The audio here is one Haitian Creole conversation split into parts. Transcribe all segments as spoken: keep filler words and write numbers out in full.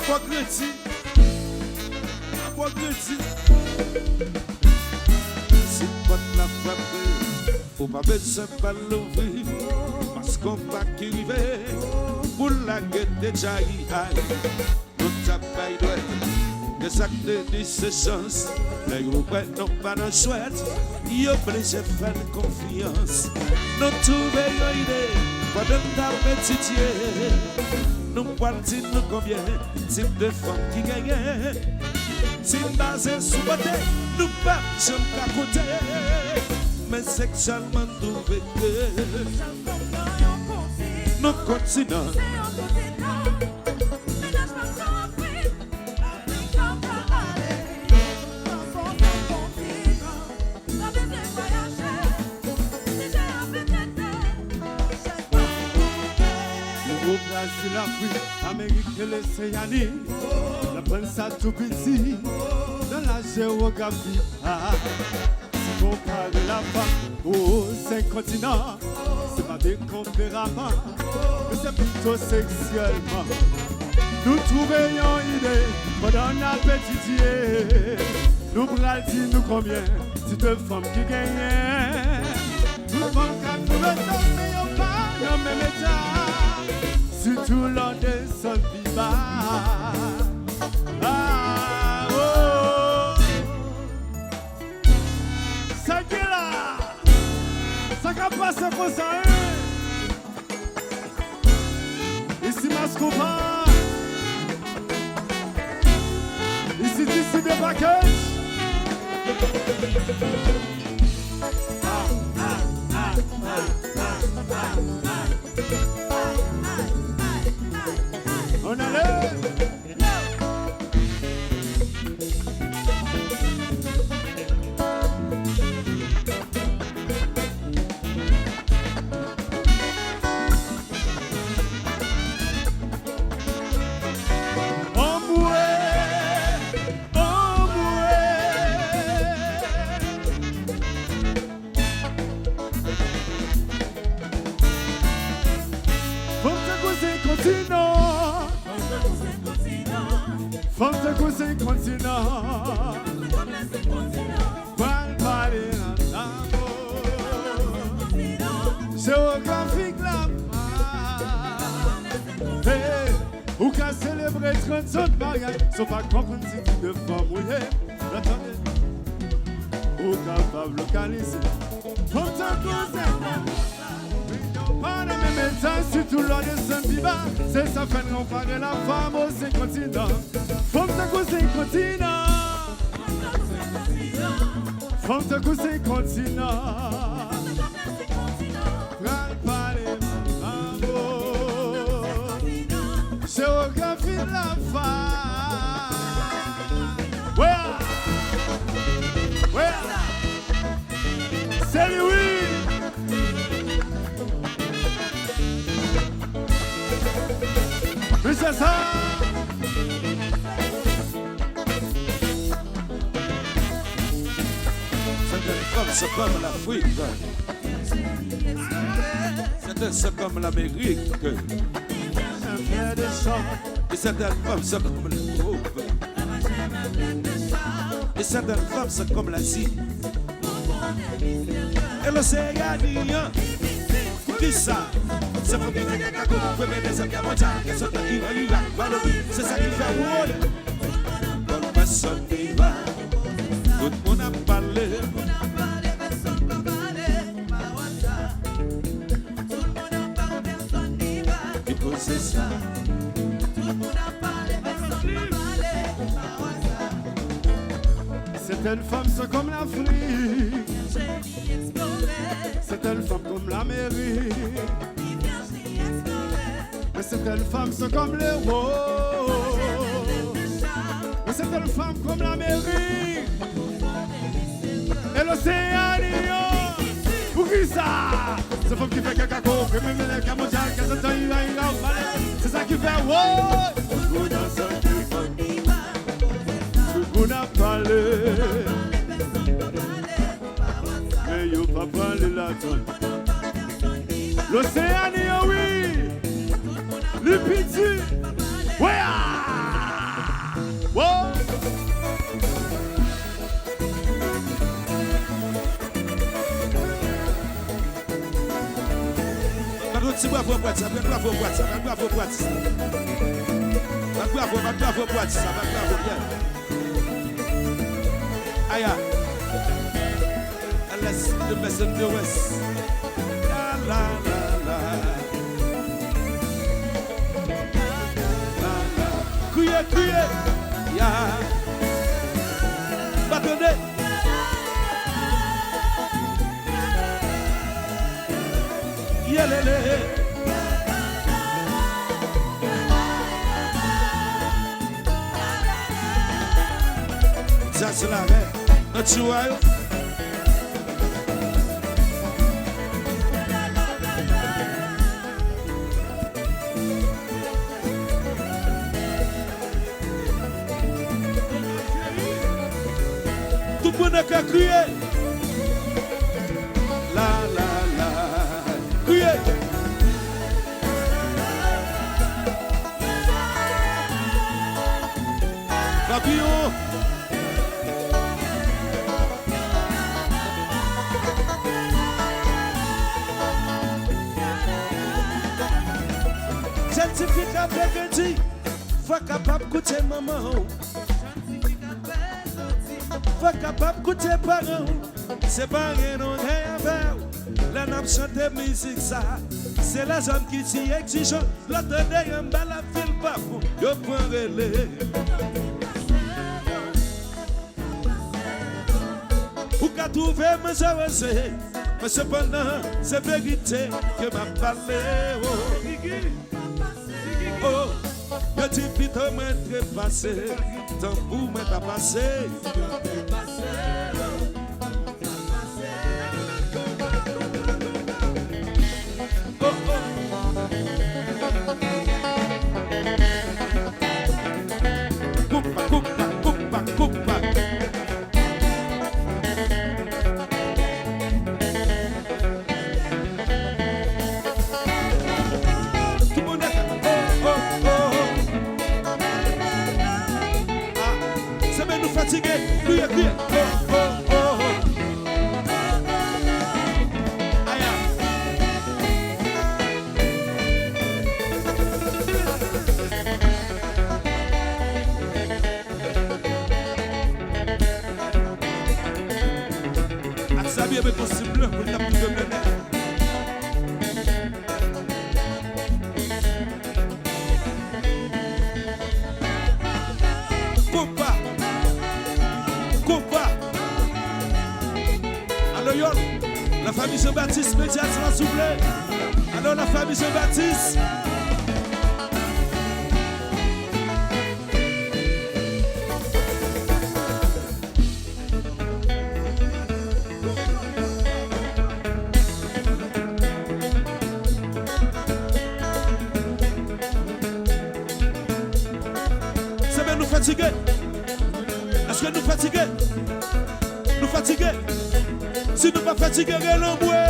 Pòt redi. Pòt redi. Si pòt la frape, ou pa bezwen ba l louvri. Paske yon pa ki rive pou lage te djayi ay. Nou t ap bay dwèt, gen sa k te di se chans. Lè yo wè nou pa nan jwèt, yo blije fè n konfyans. Nou twouve yon ide pandan n t ap etidye. Nou pral di nou konbyen tip de fanm ki genyen. Si n baze sou bote, nou p ap janm ka konte. Men seksyèlman n twouve ke nou kontinan. Yo pral sou Lafrik, Amerik e Loseani. N aprann sa tou piti nan la jewografi. Si konpare lafanm o senk kontinan, se pa de konperaman, men se pito seksyèlman. Nou twouve yon ide pandan n ap etidye. Nou pral di nou konbyen tip de fanm ki genyen. Tout fanm ka twouve sa, men yo pa nan menm eta. Sitou lè w desann pi ba. Ah, oh. Sa k gen la? Sa k ap pase konsa, en? Isi Maskonpa. Isi D C de package. Ann ale. Anmwe, anmwe. Fanm tankou se kontinan. Fanm tankou se kontinan. Pral pale nan lanmou. Jewografik la pa. Hey, ou ka selebre trant zan maryaj san w pa konprann si tip de fanm ou ye. Tande. Ou kapab lokalize fanm tankou se. Pa nan menm eta, sitou lè w desann pi ba. Se sa fè n konpare lafanm o senk kontinan. Fanm tankou se kontinan. Fanm tankou se kontinan. Pral pale mango. Jewografi lafanm. Wè a! Wè a! Se li wi! Mesye sa! Sètèn fanm se kòm Lafrik. Sètèn se kòm Lamerik. E sètèn fanm se kòm Lewòp. E sètèn fanm se kòm Lazi. E loseyan an. Poukisa? Se fanm ki fè kaka kou, premye, dezyèm gè mondyal, kè sot nan Iran, Irak, Malori. Se sa ki fè woy. Bon, pèsonn ki va. Tout moun ap pale. Ki poze sa. Sètèn fanm se kòm Lafrik. Sètèn fanm kòm Lamerik. Men sètèn fanm se kòm Lewòp. Men sètèn fanm kòm Lamerik. E loseyan yo. Poukisa? Se fanm ki fè kaka kou, ke menm lè gè mondyal, kè sot nan Iran, Irak, Malè. Se sa ki fè woy. Tout moun ap pale. Men yo pa pale ladan. Loseyan yo wi. Li piti. Wè a! Bravo pou atis sa, bravo pou atis sa, bravo pou atis sa. Bat bravo, bat bravo pou atis sa, bat bravo, yeah. Aya. L S, the best in the West. La, la, la, la. La, la. Kriye, kriye. Ya. Pa tande. Yelele. Djaz la, men. Nan tiwa yo. Tout moun nan ka kriye. La, la, la. Kriye. Papiyon. Jèn ti fi k ap grandi, fò w kapab koute manman w. Fò w kapab koute paran w. Se pa gen nou gen avè w. Lè n ap chante mizik sa, se lèzòm ki ti egzijan. Lè w tande yon bagay la vin pa bon, yo pran rele. Ou ka twouve mwen zewoze, men sepandan, se verite ke m ap pale, oh. Oh, yo di pito mwen trepase, tankou mwen ta pase. Oh, oh. Koupa, koupa, koupa, koupa. Tout moun nèt. Oh, oh, oh. Ah, se men nou fatige. Kriye, kriye. Oh, oh, oh, oh. Aya. Ak sa byen met yon sim blan pou l t ap toufe mwen nèt. Konpa. Konpa. Alo, yo. La famille Jean-Baptiste, met djaz la, souple. Alo, la famille Jean-Baptiste. Sebe, nou fatige? Èske nou fatige? Nou fatige? Si nou pa fatige, rele anmwe.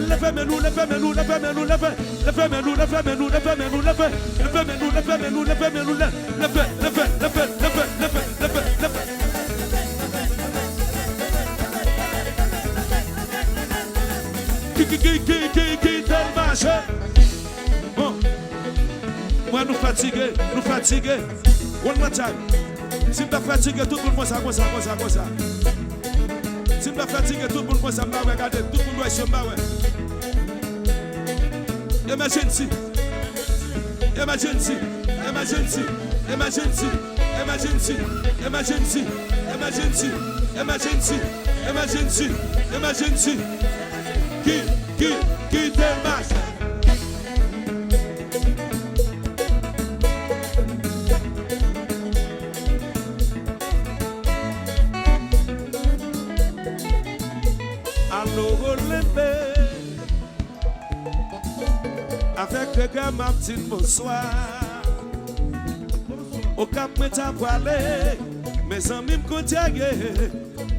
Leve men nou, leve men nou, leve men nou, leve. Leve men nou, leve men nou, leve men nou, leve. Leve men nou, leve men nou, leve men nou, leve. Leve, leve, leve, leve, leve, leve, leve. Ki, ki, ki, ki, ki, ki, ki te mache. Bon. Mwen, nou fatige, nou fatige. One more time. Si m ta fatige, tout moun konsa, konsa, konsa, konsa. Si m ta fatige, tout moun konsa, m pa wè, gade, tout moun wè, si m pa wè. Emergency. Emergency. Emergency. Ki, ki, ki te mache. Alo, Olenbe. Avèk regrè m ap di n bonswa. Okap mwen ta pwale, men zanmi m kontrarye.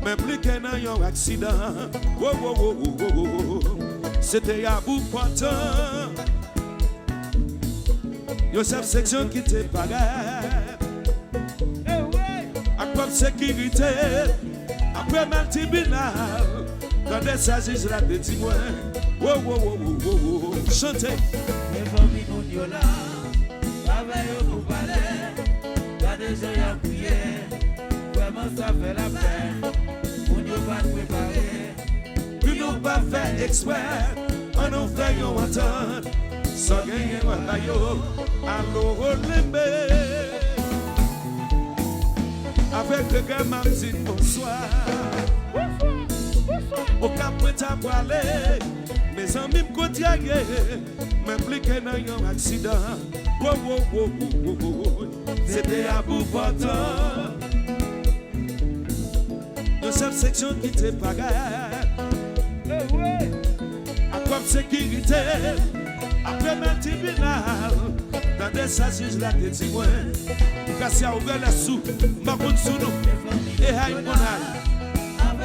M enplike nan yon aksidan. Wo, wo, wo, wo, wo, wo. Se te a bout pòtan. Yon chèf seksyon ki te parèt ak pwòp sekirite. Apre mal tribinal, Tande sa jij la te di mwen. Wo, wo, wo. Chante. Men fanmi moun yo la, pa vè yo pou pale. Gade jan y ap kriye. Vrèman sa fè lapenn. Moun yo pa t prepare. Wi, nou pa fè eksprè. Ann nou fè yon antant. Sa w genyen w a ba yo. Alo, Olenbe. Avèk regrè m ap di n bonswa. Okap mwen ta prale. Mezanmi, m kontrarye. M enplike nan yon aksidan. Wo, wo, wo. Se te abou pòtan. Yon chèf seksyon ki te parèt ak kòb sekirite. Apre nan tribinal, tande sa jij la te di mwen. Ou ka si a ouvè lè sou, m pa konn sou nou. E hay, mon hay. Ahan.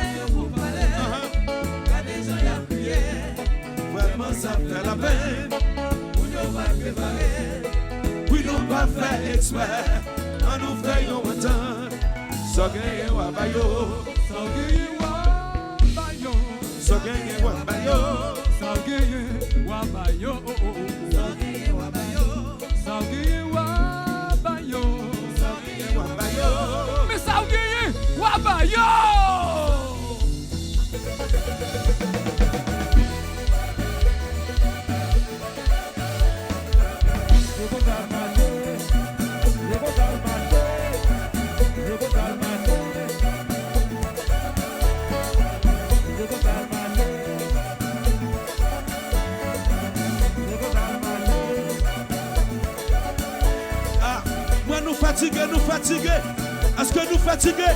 Vrèman sa fè lapenn. Moun yo pa prepare. Wi, nou pa fè eksprè. Ann nou fè yon antant. Sa w genyen w a ba yo. Sa w genyen w a ba yo. Sa w genyen w a ba yo. Sa w genyen w a ba yo. Sa w genyen w a ba yo. Sa w genyen w a ba yo. Sa w genyen w a ba yo. Men sa w genyen w a ba yo. Ah, mwen nou fatige, nou fatige. Èske nou fatige?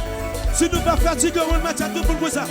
Si nou pa fatige, on match a tout moun konsa.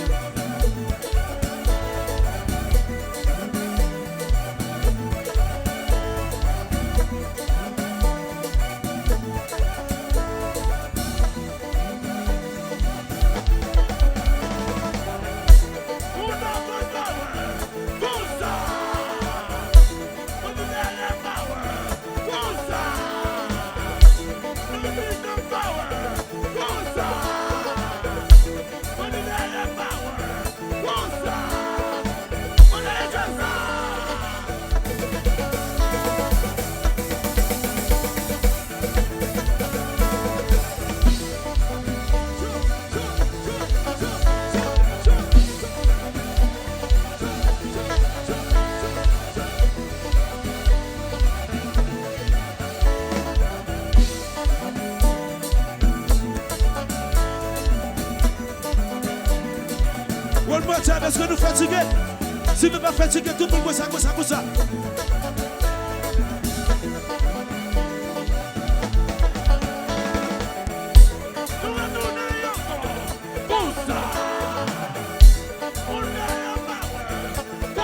One more time, èske nou fatige? Si nou pa fatige, tout moun konsa, konsa, konsa. Nou retounen ankò. Konsa. Konsa. Konsa. Konsa.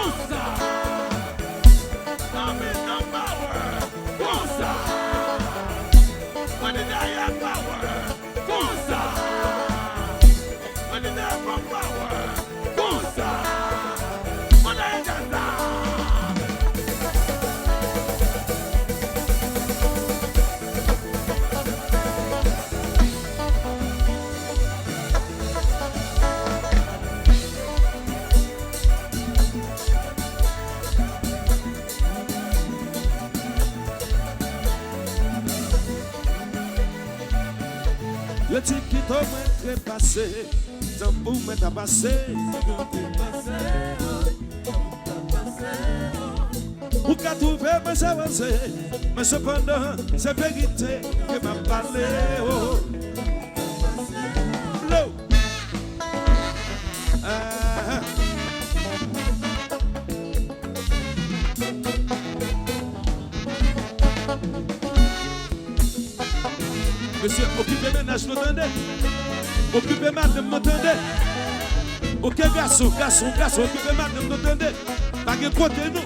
Yo di kito mwen trepase, tanbou mwen ta pase. Ou ka twouve mwen se ranze, men sepandan se verite ke m ap pale, oh. Blow. Ah. Mesye, okipe mennaj nou tande. Okipe madanm nou tande. Oke, gason, gason, gason, okipe madanm nou tande. Pa gen kote nou.